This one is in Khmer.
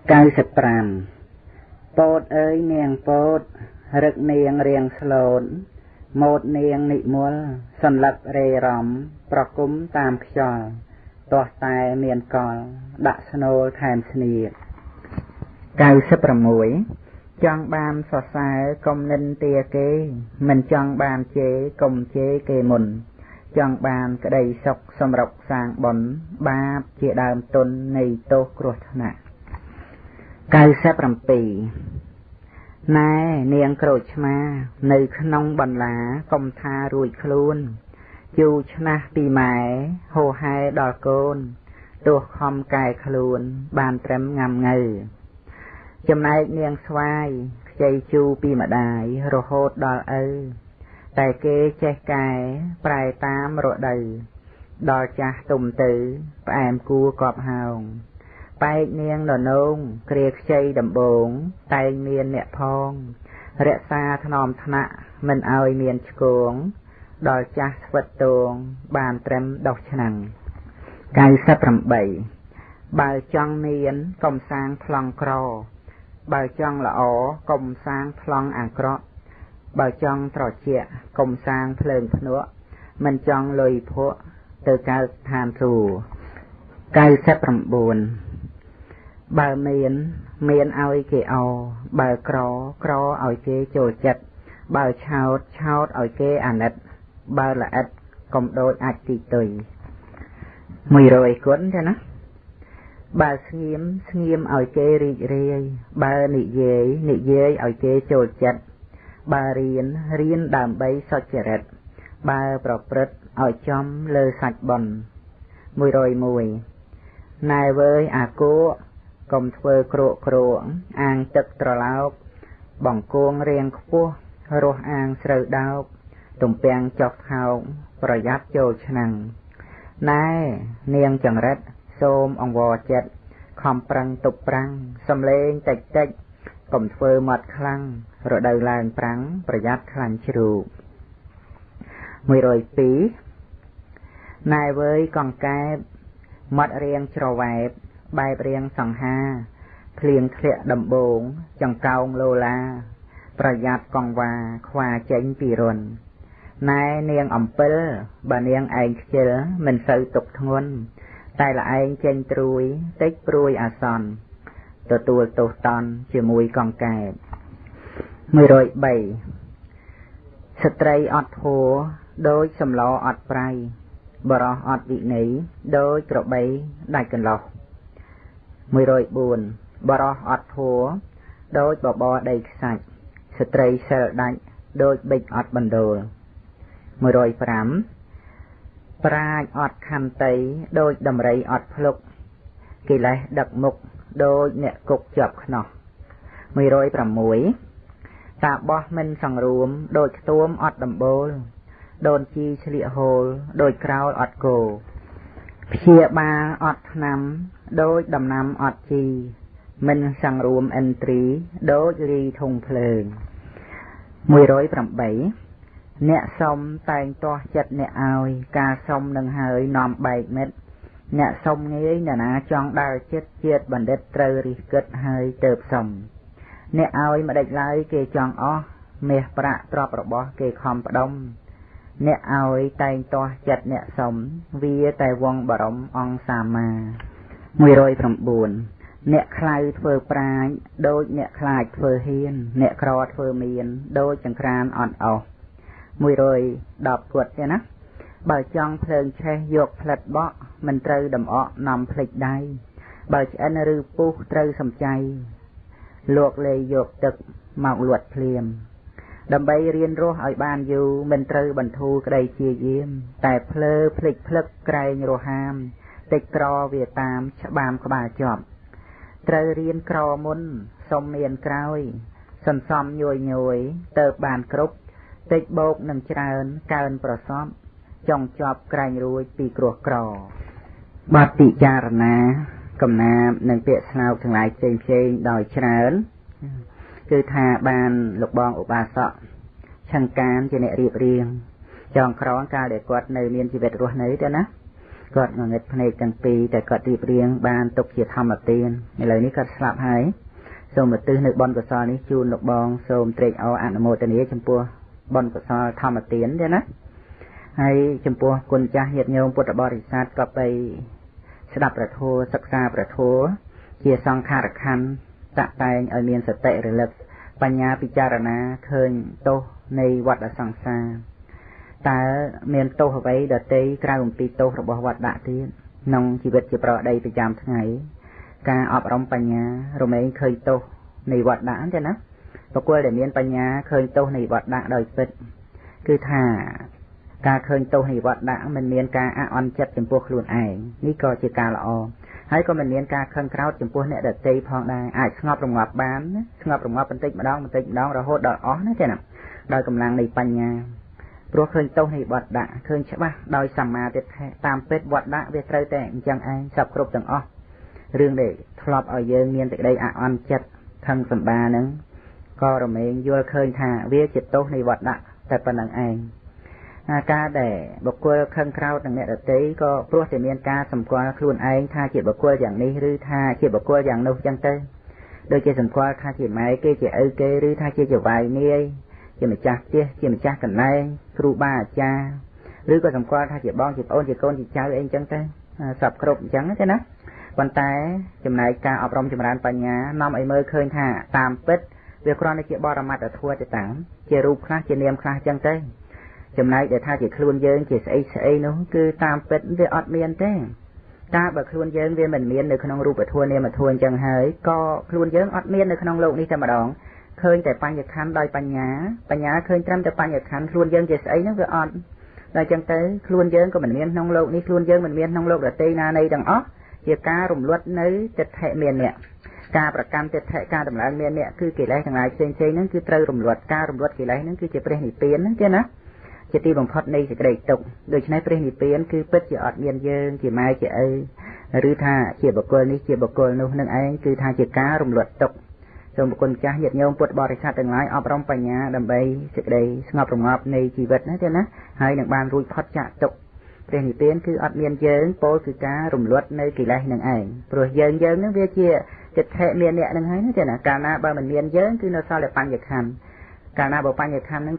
95ពោតអើយនាងពោតរឹកនាងរៀងស្លូតម៉ូតនាងនិមលសន្លឹករេរំប្រគុំតាមខ្យល់ទាស់តែមានកលដាក់ស្នូលថែមស្នៀត96ចង់បានសរសើរកុំនិន្ទាគេមិនចង់បានជេរកុំជេរគេមុនចង់បានក្តីសុខសម្រុកសាងបុណ្យបាបជាដើមទុននៃទោសគ្រោះថ្នាក់97ណែនាងក្រូចឆ្មានៅក្នុងបន្លាកុំថារួចខ្លួនជូរឆ្នះពីម៉ែហោហែដល់កូនទោះខំកែខ្លួនបានត្រឹមងាំងើចំណែកនាងស្វាយខ្ចីជូរពីម្ដាយរហូតដល់ឪតែគេចេះកែប្រែតាមរដូវដល់ចាស់ទុំទៅផ្អែមគួកប់ហោងបែកនាងននងគ្រាខ្ចីដំបងតែងមានអ្នកផងរក្សាថ្នមថ្នាក់មិនឲ្យមានឆ្គងដល់ចាស់ស្វិតតងបានត្រឹមដោះឆ្នាំង98បើចង់មានកុំសាងប្លង់ក្របើចង់ល្អកុំសាងប្លង់អាក្រក់បើចង់ត្រជាក់កុំសាងភ្លើងភ្នក់មិនចង់លុយភក់ទៅកើតឋានសួគ៌99បើមានមានឲ្យគេអបើក្រក្រឲ្យគេចូលចិត្តបើឆោតឆោតឲ្យគេអាណិតបើល្អិតកុំដូចអាចទីទុយ100គុណទេណាបើស្ងៀមស្ងៀមឲ្យគេរីករាយបើនិយាយនិយាយឲ្យគេចូលចិត្តបើរៀនរៀនដើម្បីសុចរិតបើប្រព្រឹត្តឲ្យចំលើសាច់បុណ្យ101ណែវើយអាគោកុំធ្វើគ្រក់គ្រងអាងទឹកត្រឡោកបង្គួងរៀងខ្ពស់រស់អាងស្រូវដោកទំពាំងចុះថោកប្រយ័ត្នចូលឆ្នាំងណែនាងចង្រិតសូមអង្វរចិត្តខំប្រឹងទប់ប្រាំងសំលេងតិចតិចកុំធ្វើមាត់ខ្លាំងរដូវឡើងប្រាំងប្រយ័ត្នខ្លាញ់ជ្រូក102ណែវើយកង្កែបមាត់រៀងច្រវែបបែបរៀងសង្ហាភ្លៀងធ្លាក់ដំបងចង្កោងលោឡាប្រយ័ត្នកង្វ៉ាខ្វាចេញពីរុនណែនាងអំពិលបើនាងឯងខ្ជិលមិនសូវទុកធ្ងន់តែល្អែងចេញត្រួយតិចព្រួយអាសន្នទទួលទោសតន់ជាមួយកង្កែប103ស្ត្រីអត់ធัวដូចសម្លអត់ប្រៃបរោះអត់វិន័យដូចក្របីដាច់កន្លោះ104បរោះអត់ធัวដូចបបរដីខ្សាច់ស្ត្រីសិលដាច់ដូចបិចអត់បណ្ដូល105ប្រាជ្ញអត់ខន្តីដូចដំរីអត់ភ្លុកកិលេសដឹកមុខដូចអ្នកគុកជាប់ខ្នោះ106តាបោះមិនសង្រួមដូចខ្ទួមអត់ដំបូលដូនជីឆ្លៀកហូលដូចក្រោលអត់គោព្យាបាលអត់ថ្នាំដូចដំណាំអត់ជីមិនសង្រួមឥន្ទ្រីដូចរីធុងភ្លើង108អ្នកសុំតែងទាស់ចិត្តអ្នកឲ្យការសុំនឹងហើយនាំបែកមិត្តអ្នកសុំងាយអ្នកណាចង់ដើរចិត្តជាតិបណ្ឌិតត្រូវរិះគិតហើយទៅសុំអ្នកឲ្យម្ដេចឡើយគេចង់អស់មាសប្រាក់ទ្រព្យរបស់គេខំផ្ដុំអ្នកឲ្យតែងទាស់ចិត្តអ្នកសុំវាតែវងបរមអង្គសាមា109អ្នកខ្លៅធ្វើប្រាជ្ញដូចអ្នកខ្លាចធ្វើហ៊ានអ្នកក្រធ្វើមានដូចចង្ក្រានអត់អស់110គាត់ទេណាបើចង់ភ្លើងឆេះយកផ្លិតបក់មិនត្រូវដំអកនាំភ្លេចដៃបើឆ្អិនឬពុះត្រូវសំចៃលក់លេយកទឹកមកលួតភ្លាមដើម្បីរៀនរស់ឲ្យបានយូរមិនត្រូវបន្ធូរក្តីជាយាមតែភ្លើភ្លេចភ្លឹកក្រែងរហាមតិចក្រវាតាមច្បាមក្បាលជាប់ត្រូវរៀនក្រមុនសុំមានក្រោយសន្សំញួយញួយទៅបានគ្រប់តិចបោកនឹងច្រើនកើនប្រសពចង់ជាប់ក្រែងរួចពីគ្រោះក្របទពិចារណាកំណាបនិងពាក្យស្លោកទាំងឡាយផ្សេងផ្សេងដោយច្រើនគឺថាបានលោកបងឧបាសកឆឹងកានជាអ្នករៀបរៀងចងក្រងកាលដែលគាត់នៅមានជីវិតរស់នៅទេណា គាត់ងងឹតភ្នែកទាំងពីរតែគាត់រៀបរៀងបានទុកជាធម្មទានឥឡូវនេះគាត់ស្លាប់ហើយសូមឧទ្ទិសនៅបុណ្យកុសលនេះជូនលោកបងសូមត្រេកអរអនុមោទនាចំពោះបុណ្យកុសលធម្មទានទេណាហើយចំពោះគុណចាស់ញាតិញោមពុទ្ធបរិស័ទក៏បីស្ដាប់ព្រះធម៌សិក្សាព្រះធម៌ជាសង្ខារខណ្ឌតាក់តែងឲ្យមានសតិរលឹកបញ្ញាពិចារណាឃើញទោសនៃវដ្តសង្សារតើមានទោសអ្វីដទៃក្រៅអំពីទោសរបស់វដ្តទៀតក្នុងជីវិតជាប្រដីប្រចាំថ្ងៃការអប់រំបញ្ញារមែងឃើញទោសនៃវដ្តទេណាបុគ្គលដែលមានបញ្ញាឃើញទោសនៃវដ្តដោយពិតគឺថាការឃើញទោសនៃវដ្តមិនមានការអអន់ចិត្តចំពោះខ្លួនឯងនេះក៏ជាការល្អហើយក៏មិនមានការខឹងក្រោធចំពោះអ្នកដទៃផងដែរអាចស្ងប់រងាប់បានស្ងប់រងាប់បន្តិចម្ដងបន្តិចម្ដងរហូតដល់អស់ណាទេណាដោយកម្លាំងនៃបញ្ញាព្រោះឃើញទោសនៃវដ្តឃើញច្បាស់ដោយសម្មាទិដ្ឋិតាមពិតវដ្តវាត្រូវតែអញ្ចឹងឯងសពគ្រប់ទាំងអស់រឿងដែលធ្លាប់ឲ្យយើងមានសេចក្តីអអន់ចិត្តខឹងសម្បានឹងក៏រមែងយល់ឃើញថាវាជាទោសនៃវដ្តតែប៉ុណ្្នឹងឯងការដែលបុគ្គលខឹងក្រោធនឹងអ្នកដទៃក៏ព្រោះតែមានការសម្គាល់ខ្លួនឯងថាជាបុគ្គលយ៉ាងនេះឬថាជាបុគ្គលយ៉ាងនោះចឹងទៅដូចជាសម្គាល់ថាជាម៉ែគេជាឪគេឬថាជាចៅហ្វាយនាយជាម្ចាស់ផ្ទះជាម្ចាស់កន្លែងគ្រូបាអាចារ្យឬក៏សម្គាល់ថាជាបងជាប្អូនជាកូនជាចៅអីចឹងទៅសពគ្រប់អញ្ចឹងទេណាប៉ុន្តែចំណែកការអប់រំចម្រើនបញ្ញានាំឲ្យមើលឃើញថាតាមពិតវាគ្រាន់តែជាបរមត្តធម៌ទៅតាមជារូបខ្លះជានាមខ្លះចឹងទៅចំណែកដែលថាជាខ្លួនយើងជាស្អីស្អីនោះគឺតាមពិតវាអត់មានទេតើបើខ្លួនយើងវាមិនមាននៅក្នុងរូបធម៌នាមធម៌អញ្ចឹងហើយក៏ខ្លួនយើងអត់មាននៅក្នុងលោកនេះតែម្ដងឃើញតែបញ្ញខណ្ឌដោយបញ្ញាបញ្ញាឃើញត្រឹមតែបញ្ញខណ្ឌខ្លួនយើងជាស្អីហ្នឹងវាអត់ដល់អញ្ចឹងទៅខ្លួនយើងក៏មិនមានក្នុងលោកនេះខ្លួនយើងមិនមានក្នុងលោកដទៃណានៃទាំងអស់ជាការរំលត់នៅទិដ្ឋិមានៈការប្រកាន់ទិដ្ឋិការតម្លើងមានៈគឺកិលេសទាំងឡាយផ្សេងៗហ្នឹងគឺត្រូវរំលត់ការរំលត់កិលេសហ្នឹងគឺជាព្រះនិព្វានហ្នឹងទេណាជាទីបំផុតនៃសេចក្តីទុក្ខដូច្នេះព្រះនិព្វានគឺពិតជាអត់មានយើងជាម៉ែជាឪឬថាជាបុគ្គលនេះជាបុគ្គលនោះនឹងឯងគឺថាជាការរំលត់ទុក្ខសូមបុគ្គលម្ចាស់ញាតិញោមពុទ្ធបរិស័ទទាំងឡាយអប់រំបញ្ញាដើម្បីសេចក្តីស្ងប់រងាប់នៃជីវិតណាទេណាហើយនឹងបានរួចផុតចាកទុក្ខព្រះនិព្វានគឺអត់មានយើងពោលគឺការរំលត់នៅកិលេសនឹងឯងព្រោះយើងនឹងវាជាទិដ្ឋិមានអ្នកនឹងហើយណាទេណាកាលណាបើមិនមានយើងគឺនៅសល់តែបញ្ញខណ្ឌកាលណាបើបញ្ញខណ្ឌនឹង